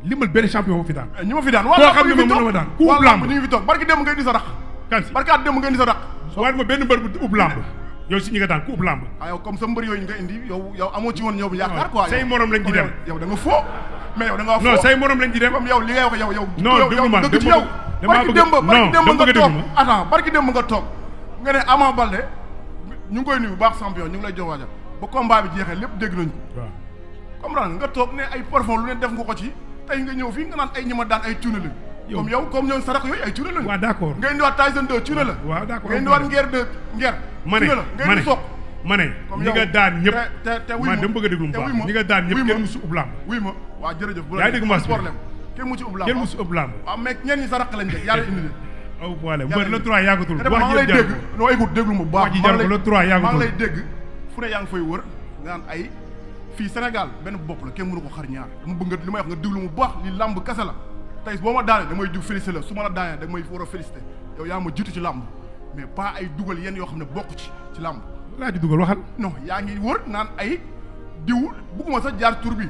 limal benn champion fi daan ñi ma fi daan koo xam ne ma mën na ma daan ku ub lamb ñu ngi fi toog barki dem ngay di sa rax kan si barkaat dem ngay di sa rax waaye ma benn mbër bu ub lamb yow si ñi nga daan ku ub lamb yow comme sa mbër yooyu nga indi yow amoo ci woon ñëw bu yaakaar quoi say morom lañ ci dem yow da nga foo mais yow da nga foo non say morom lañ ci dem comme yow li ngay wax yow non déglu ma dëgg ci yow barki dem nga toog attends barki dem nga toog nga ne Ama Baldé ñu ngi koy nuyu bu baax champion ñu ngi lay jox waajal ba combat bi jeexee lépp dégg nañ ko waaw comprendre nga toog ne ay parfum lu ne def nga ko ci tey nga ñëw fii nga naan ay ñi ma daan ay cuune lañ comme yow comme ñoom sarax yooyu ay cuune lañ waaw d'accord nga indiwaat Tyson 2 cuune la waaw d'accord nga indiwaat ngeer de ngeer ma ne ñi nga daan ñëpp te wuy ma dama bëgg a déglu mu baax ñi nga daan ñëpp kenn musu ub lamb wuy ma waaw jërëjëf bu yaa dégg ma problème kenn musu ub lamb kenn musu ub lamb waaw mais ñenn ñi sarax lañ de yàlla indi leen aw boole mbër le 3 yàggatul maa ngi lay dégg noo écoute déglu ma bu baax ji jar ko le 3 yàggatul maa ngi lay dégg fu ne yaa ngi fay wër nga naan ay fii Sénégal benn bopp la kenn mënu ko xar ñaar dama bëgg li may wax nga déglu mu baax li lamb kese la tey boo ma daanee damay jug félicité la su ma la daanee da may war a félicité yow yaa ma jiitu ci lamb mais pas ay dugal yenn yoo xam ne bokk ci lamb laa ci dugal waxal non yaa ngi wër naan ay diw bugguma sax jaar tur bi